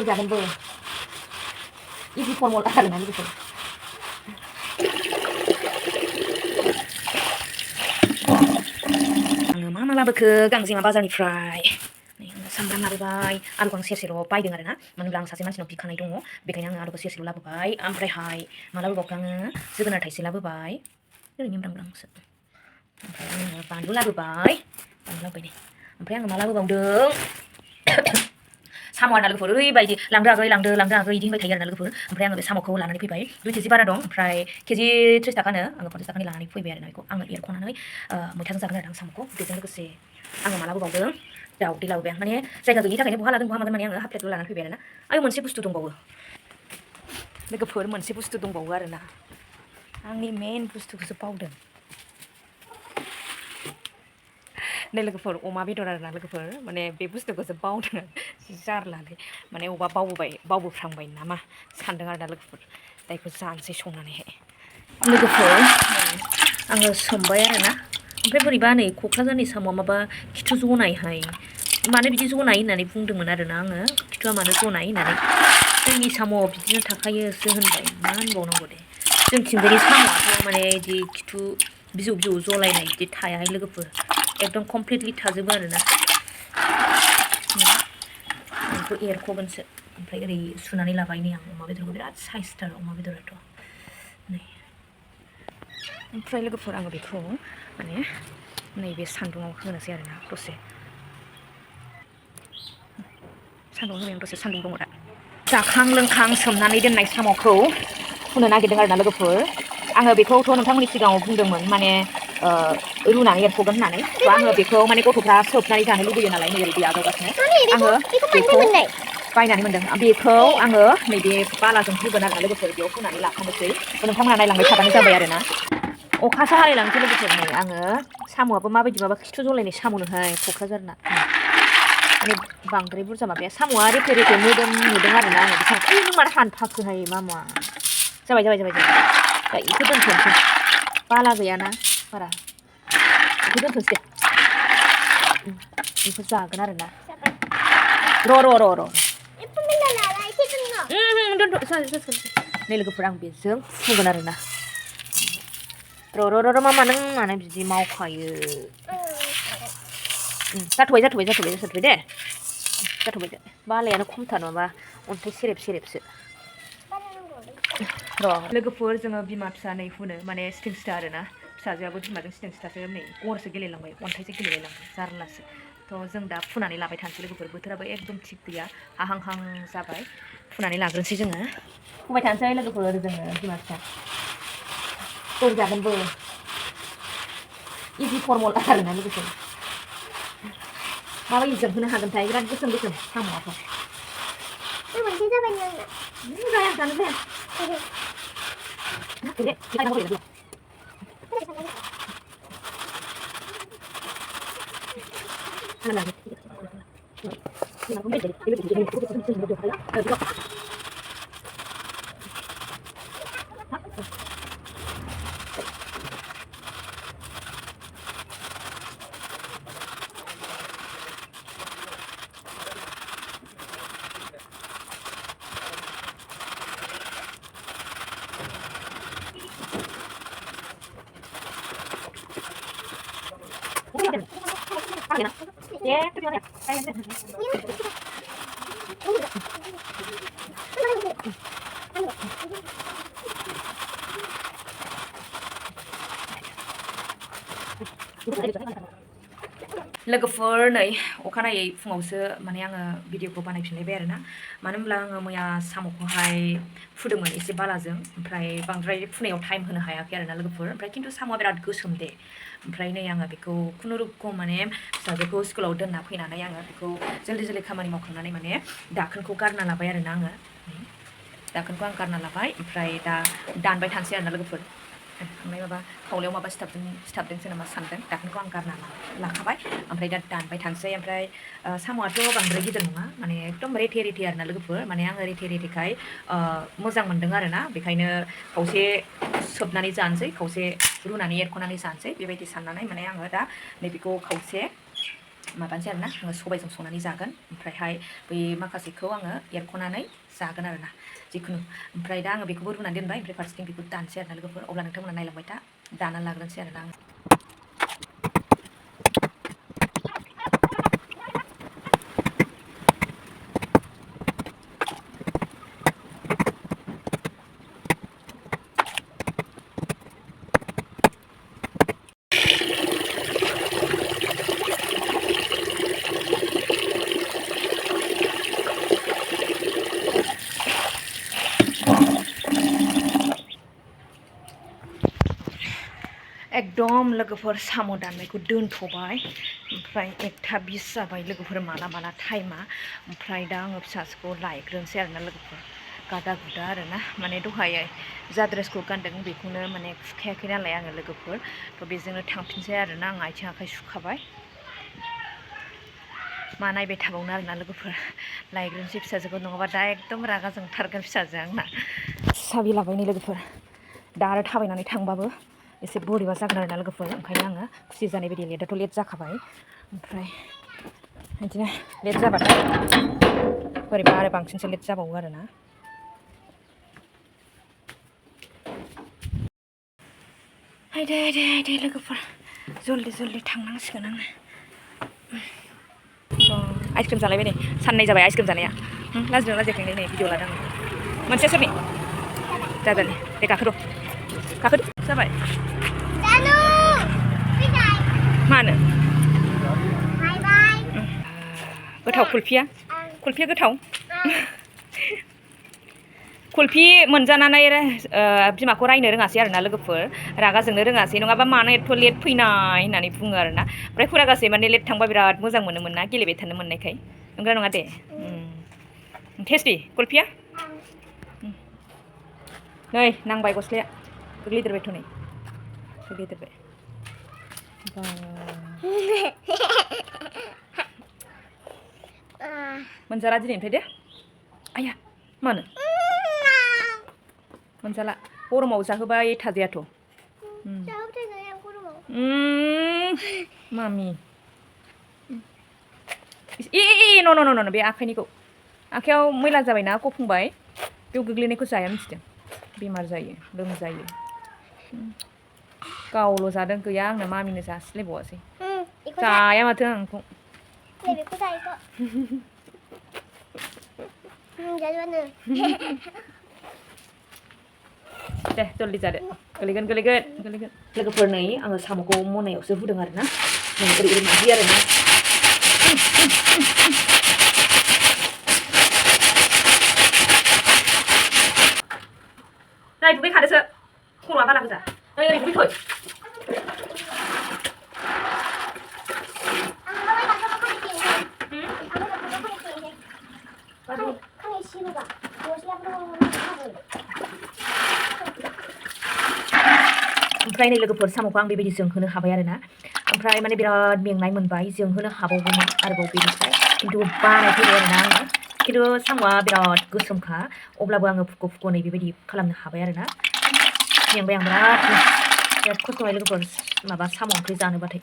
जागोनबो इजि formula आरोना लोगोफोर आङो मा लाबोखो गांजेमा बाजारनिफ्राय सामब्राम लाबोबाय आलुखौ आं सेरसेल' बायदों आरोना मानो होनब्ला आं सासे मानसिनाव बिखानाय दङ बेखायनो आङो आलुखौ सेरसेल' लाबोबाय ओमफ्रायहाय मा लाबोबावखो आङो जोगोनार थाइसे लाबोबाय ओरैनो ब्रांब्रांसो ओमफ्राय आङो बानलु लाबोबाय ओमफ्राय आङो मा लाबोबावदों साम' आरोना लोगोफोर ओरैबायदि लांदो आगै इदि होनबाय थायो आरोना लोगोफोर ओमफ्राय आङो बे साम'खौ लानानै फैबाय 2 केजि बारा दं ओमफ्राय केजि 30 थाखानो आङो 50 थाखानि लानानै फैबाय आरोना बेखौ आङो एरख'नानै मैथाजों जागोन आरो आं साम'खौ बेजों लोगोसे आङो मा लाबोबावदों दाउदै लाबोबाय आं माने जायगा गैयिनि थाखायनो बहा लादों बहा मागोन माने आङो हाफ प्लेटल' लानानै फैबाय आरोना आरो मोनसे बुस्थु दंबावो लोगोफोर मोनसे बुस्थु दंबावो आरोना आंनि मेन बुस्थुखौसो बावदों नै लोगोफोर अमा बेदर आरोना लोगोफोर माने बे बुस्थुखौसो बावदों जारलालै माने अबा बावबोफ्रांबाय नामा सानदों आरोना लोगोफोर दा बेखौ जानोसै संनानैहाय लोगोफोर आङो सोमबाय आरोना ओमफ्राय बोरैबा नै क'क्राझारनि साम'आ माबा खिथु जनायहाय मानो बिदि जनाय होननानै बुंदोंमोन आरोना आङो खिथुआ मानो जनाय होननानै जोंनि साम'आव बिदिनो थाखायोसो होनबाय मा होनबावनांगौ दे जोंथिंजायनि साम'आथ' माने बिदि खिथु बिजौ जलायनाय बिदि थायाहाय लोगोफोर एकदम कमप्लिटलि थाजोबो आरोना बेखौ एरख'गोनसो ओमफ्राय ओरै सुनानै लाबाय नै आं अमा बेदरखौ बिराद साइसथार अमा बेदराथ' नै ओमफ्राय लोगोफोर आङो बेखौ माने नैबे सान्दुङाव होनोसै आरोना दसे सान्दुं होनायाव दसे सान्दुं दङ दा जाखां लोंखां सोमनानै दोननाय साम'खौ फुनो नागिरदों आरोना लोगोफोर आङो बेखौथ' नोंथांमोननि सिगाङाव बुंदोंमोन माने रुनानै एरख'गोन होननानै आङो बेखौ माने गथ'फ्रा सोबनानै जानो लुबैयो नालाय नै ओरै आजावगासिनो आङो बेखौ बायनानै मोनदों बेखौ आङो नैबे बालाजों होगोन आरोना लोगोफोर बेयाव होनानै लाखानोसै नोंथांमोना नायलांबाय थाबानो जाबाय आरोना अखासो हालायलांसै लोगोफोर नै आङो साम'आबो माबायदि माबा खिथु जलायनाय साम'नोहाय क'क्राझारना माने बांद्राय बुरजा माबाया साम'आ रेथे मोदोम नुदों आरोना आङो बेखौ नों मानो हानफाखोहाय मा जाबाय दा बेखौ दोनथ'नोसै बाला गैयाना बारा बेखौ दोनथ'नोसै दे बेखौ जागोन आरोना र' दोनथ' नै लोगोफोर आं बेजों फुगोन आरोना र' मा नों मानो बिदि मावखायो जाथ'बाय दे जाथ'बाय दे बालायानो खमथार माबा अन्थाइ सेरेबसो र' लोगोफोर जोङो बिमा फिसा नै फुनो माने स्टिं स्टार आरोना फिसाजोआबो बिमाजों स्टिं स्टारसो नै गरसो गेलेलांबाय अन्थाइसो गेलेलांबाय जारलासो थ' जों दा फुनानै लाबाय थानोसै लोगोफोर बोथोराबो एकदम थिग गैया हाहां जाबाय फुनानै लाग्रोनोसै जोङो फुबाय थानोसै लोगोफोर जोङो बिमा फिसा जागोनबो इजि फर्मुला आरोना लोगोफोर माबायदि जोबहोनो हागोनथाय बिराद गोसोम साम'आथ' मोनसे जाबाय जाया जानो जाया लोगोफोर नै अखानायै फुङावसो माने आङो भिडिअखौ बानायफिनलायबाय आरोना मानो होनब्ला आङो मैया साम'खौहाय फुदोंमोन एसे बालाजों ओमफ्राय बांद्राय फुनायाव टाइम होनो हायाखै आरोना लोगोफोर ओमफ्राय खिन्थु साम'आ बिराद गोसोम दे ओमफ्राय नै आङो बेखौ खुनुरुखुम माने फिसाजोखौ स्कुलाव दोनना फैनानै आङो बेखौ जल्दि खामानि मावखांनानै माने दाखोनखौ गारना लाबाय आरोना आङो दाखोनखौ आं गारना लाबाय ओमफ्राय दा दानबाय थानोसै आरोना लोगोफोर ओमफ्राय माबा खावलायाव माबा सिथाबदोंसो नामा सानदों दाखोनखौ आं गारना लाखाबाय ओमफ्राय दा दानबाय थानोसै ओमफ्राय साम'आथ' बांद्राय गिदिर नङा माने एकदम रेथे आरोना लोगोफोर माने आङो रेथेखाय मोजां मोनदों आरोना बेखायनो खावसे सोबनानै जानोसै खावसे रुनानै एरख'नानै जानोसै बेबायदि साननानै माने आङो दा नैबेखौ खावसे माबानोसै आरोना आङो सबायजों संनानै जागोन ओमफ्रायहाय बै माखासेखौ आङो एरख'नानै जागोन आरोना जिखुनु ओमफ्राय दा आङो बेखौबो रुनानै दोनबाय ओमफ्राय फारसेथिं बेखौ दानसै आरोना लोगोफोर अब्ला नोंथांमोना नायलांबाय था दाना लाग्रोनोसै आरोना आङो एकदम लोगोफोर साम' दाननायखौ दोनथ'बाय ओमफ्राय 1:20 जाबाय लोगोफोर माला टाइमा ओमफ्राय दा आङो फिसाजोखौ लायग्रोनोसै आरोना लोगोफोर गादा गुदा आरोना माने दहाय जा ड्रेसखौ गानदों बेखौनो माने सुखायाखै नालाय आङो लोगोफोर थ' बेजोंनो थांफिनसै आरोना आं आथिं आखाइ सुखाबाय मा नायबाय थाबावनो आरोना लोगोफोर लायग्रोनोसै फिसाजोखौ नङाबा दा एकदम रागा जोंथारगोन फिसाजोआ आंना साबि लाबाय नै लोगोफोर दा आरो थाबायनानै थांबाबो एसे बोरैबा जागोन आरोना लोगोफोर ओंखायनो आङो खुसि जानाय बायदि लेटआथ' लेट जाखाबाय ओमफ्राय बिदिनो लेट जाबाथाय बोरैबा आरो बांसिनसो लेट जाबावो आरोना आयदै लोगोफोर जल्दि थांनांसिगोन आङो आइसक्रिम जालायबाय नै साननै जाबाय आइसक्रिम जानाया लाजिदों लाजियाखै नै भिडिअ लादों आङो मोनसेया सोरनि जाजानि दे गाखोद' जाबाय मानो गोथाव कुल्फिया गोथाव कुल्फि मोनजानानै बिमाखौ रायनो रोङासै आरोना लोगोफोर रागा जोंनो रोङासै नङाबा मानो एथ' लेट फैनाय होननानै बुङो आरोना ओमफ्राय हुरागासे माने लेट थांबा बिराद मोजां मोनोमोन ना गेलेबाय थानो मोननायखाय नंगौना नङा दे टेस्टि कुल्फिया नै नांबाय गस्लाया गोग्लैदेरबायथ' नै गोग्लैदेरबाय मोनजाला दिनैनिफ्राय दे आया मानो मोनजाला गरमाव जाहोबाय थाजायाथ' मामि न' बे आखाइयाव मैला जाबायना गफंबाय बेयाव गोग्लैनायखौ जाया मिथिदों बेमार जायो लोमजायो गावल' जादों गैया आंनो मामिनो जासिलायबावासै जाया माथो आं बेखौ दे जल्दि जादो गोलैगोन लोगोफोर नै आङो साम'खौ मनायावसो हुदों आरोना ओरै मादि आरोना नै दुगैखादोसो खर'आ बाला गोजा नै ओरै दुगैफै ओमफ्राय नै लोगोफोर साम'खौ आं बेबायदि जोंहोनो हाबाय आरोना ओमफ्राय माने बिराद मेंनाय मोनबाय जोंहोनो हाबावगौमोन आरोबाव बेनिफ्राय खिन्थु बानाय फैबाय आरोना आङो खिन्थु साम'आ बिराद गोसोमखा अब्लाबो आङो फुख' नै बेबायदि खालामनो हाबाय आरोना मेंबाय आं बिराद खस्थ'हाय लोगोफोर माबा साम' ओंख्रि जानोबाथाय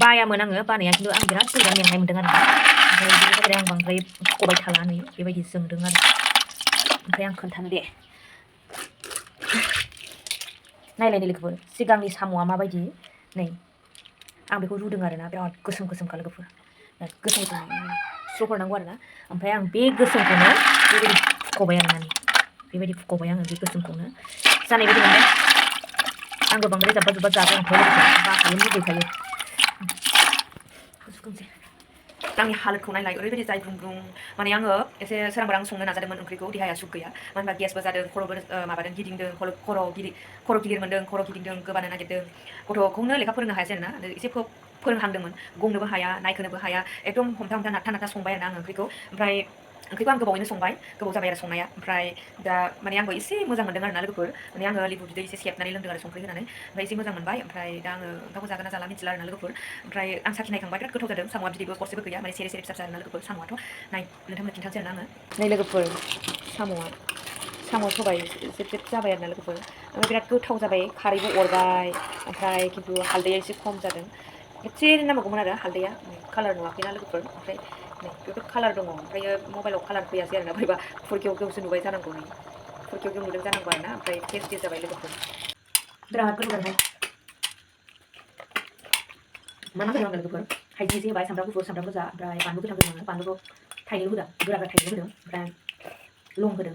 बायामोन आङो बानाया खिन्थु आं बिराद बोरैबा मेंनाय मोन्दों आरोना ओमफ्राय बिनि थाखाय आं बांद्राय फुख'बाय थाला नै बेबायदि जोंदों आरो ओमफ्राय आं खोन्थानो दे नायलायनो लोगोफोर सिगांनि साम'आ माबायदि नै आं बेखौ रुदों आरोना बिराद गोसोमखा लोगोफोर बिराद गोसोम स्र' हरनांगौ आरोना ओमफ्राय आं बे गोसोमखौनो बेबायदि फुख'बाय आरोना नै बेबायदि फुख'बाय आङो बे गोसोमखौनो जानाय बायदि मोनदों आंबो बांद्राय जाब्बा जादों बाखायो मुगैखायो आंनि हालोदखौ नायलाय ओरैबायदि जायब्रुं माने आङो एसे सोरांबार आं संनो नाजादोंमोन ओंख्रिखौ देहाया सुख गैया मानो होनबा गेसबो जादों खर'बो माबादों गिदिंदों खर' गिदिर मोनदों खर' गिदिंदों गोबानो नागिरदों गथ'खौनो लेखा फोरोंनो हायासै आरोना एसे फोरोंहांदोंमोन गंनोबो हाया नायखोनोबो हाया एकदम हमथा नाथा संबाय आरोना आं ओंख्रिखौ ओमफ्राय ओंख्रिखौ आं गोबावैनो संबाय गोबाव जाबाय आरो संनाया ओमफ्राय दा माने आंबो एसे मोजां मोनदों आरोना लोगोफोर माने आङो लिबु बिदै एसे सेबनानै लोंदों आरो संख्रि होनानै ओमफ्राय एसे मोजां मोनबाय ओमफ्राय दा आङो ओंखामखौ जागोन ना जाला मिथिला आरोना लोगोफोर ओमफ्राय आं साखिनायखांबाय बिराद गोथाव जादों साम'आ बिदैबो गरसेबो गैया माने सेरे फिसा आरोना लोगोफोर साम'आथ' नाय नोंथांमोन खिन्थानोसै आरोना आङो नै लोगोफोर साम' सबाय जेब जाबाय आरोना लोगोफोर ओमफ्राय बिराद गोथाव जाबाय खारैबो अरबाय ओमफ्राय खिन्थु हालदैया एसे खम जादों एसे नांबावगौमोन आरो हालदैया कालार नुवाखैना लोगोफोर ओमफ्राय बेयावथ' कालार दङ ओमफ्राय मबाइलाव कालार फैयासै आरोना बोरैबा फुरखेव गेवसो नुबाय जानांगौ नै फुरखेव गेव नुदों जानांगौ आरोना ओमफ्राय टेस्टि जाबाय लोगोफोर बिराद गोथाव जाबाय मा मा होदों आङो लोगोफोर हाइजें एसे होबाय सामब्राम गुफुर सामब्राम गोजा ओमफ्राय बानलु गोथां होदों आङो बानलुखौ थाइनैल' होदों गोराग्रा थाइनैल' होदों ओमफ्राय लं होदों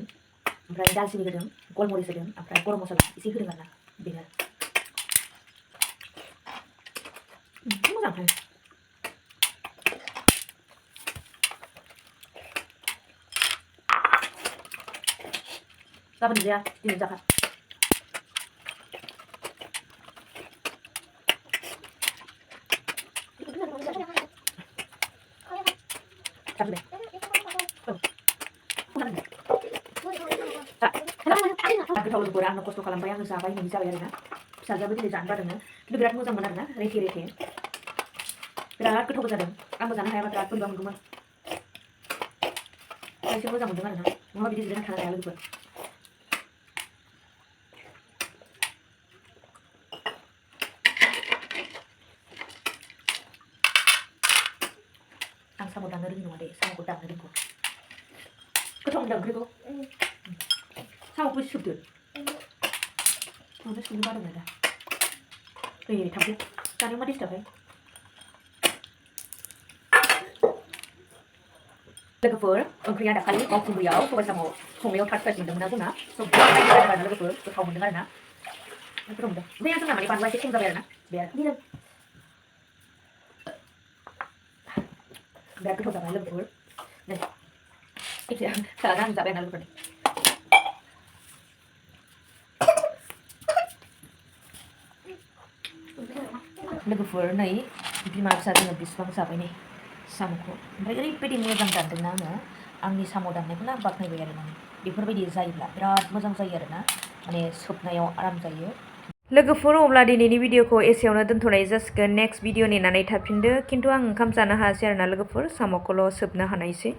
ओमफ्राय दालचिनि होदों गलमरिस होदों ओमफ्राय गरम मस्ला एसे होदों आरोना बेनो मोजांथार गाबोन जाया दिनै जाखा गोथाव लोगोफोर आंनो खस्थ' खालामबाय आङो जाबाय होननानै जाबाय आरोना फिसाजोआबो दिनै जानो बादोंनो खिन्थु बिराद मोजांमोन आरोना रेथे रेथे बिराद गोथावबो जादों आंबो जानो हायाबा बिराद बोरैबा मोनगौमोन एसे मोजां मोनदों आरोना नङाबा बिदि जिरायना थानो हाया लोगोफोर आं साम' दाननो रोङि नङा दे साम'खौ दाननो रोंगौ गोथाव मोनदों ओंख्रिखौ साम'खौ सोबदो मानो सोबनो बादों दा नै थांदो जानायाव मा दिस्टार्बहाय लोगोफोर ओंख्रिया दाखालि बावखुंग्रियाव सबाय साम' संनायाव थार्ड प्राइज मोनदोंमोन ना जोंना स' बिराद बायदि जादों आरोना लोगोफोर गोथाव मोनदों आरोना गोथाव मोनदों ओमफ्राय जोंना माने बानलुआ एसे खम जाबाय आरोना बिराद गोथाव जाबाय लोगोफोर नै सारा आं जाबाय आरोना लोगोफोर लोगोफोर नै बिमा फिसा जोङो बिसिबां जाबाय नै साम'खौ ओमफ्राय ओरैबायदि मोजां दानदोंना आङो आंनि साम' दाननायखौनो आं बाख्नायबाय आरो माने बेफोरबायदि जायोब्ला बिराद मोजां जायो आरोना माने सोबनायाव आराम जायो लोगोफोर अब्ला दिनैनि भिडिअखौ एसेयावनो दोनथ'नाय जासिगोन नेक्स्ट भिडिअ नेनानै थाफिनदो खिन्थु आं ओंखाम जानो हायासै आरोना लोगोफोर साम'खौल' सोबनो हानायसै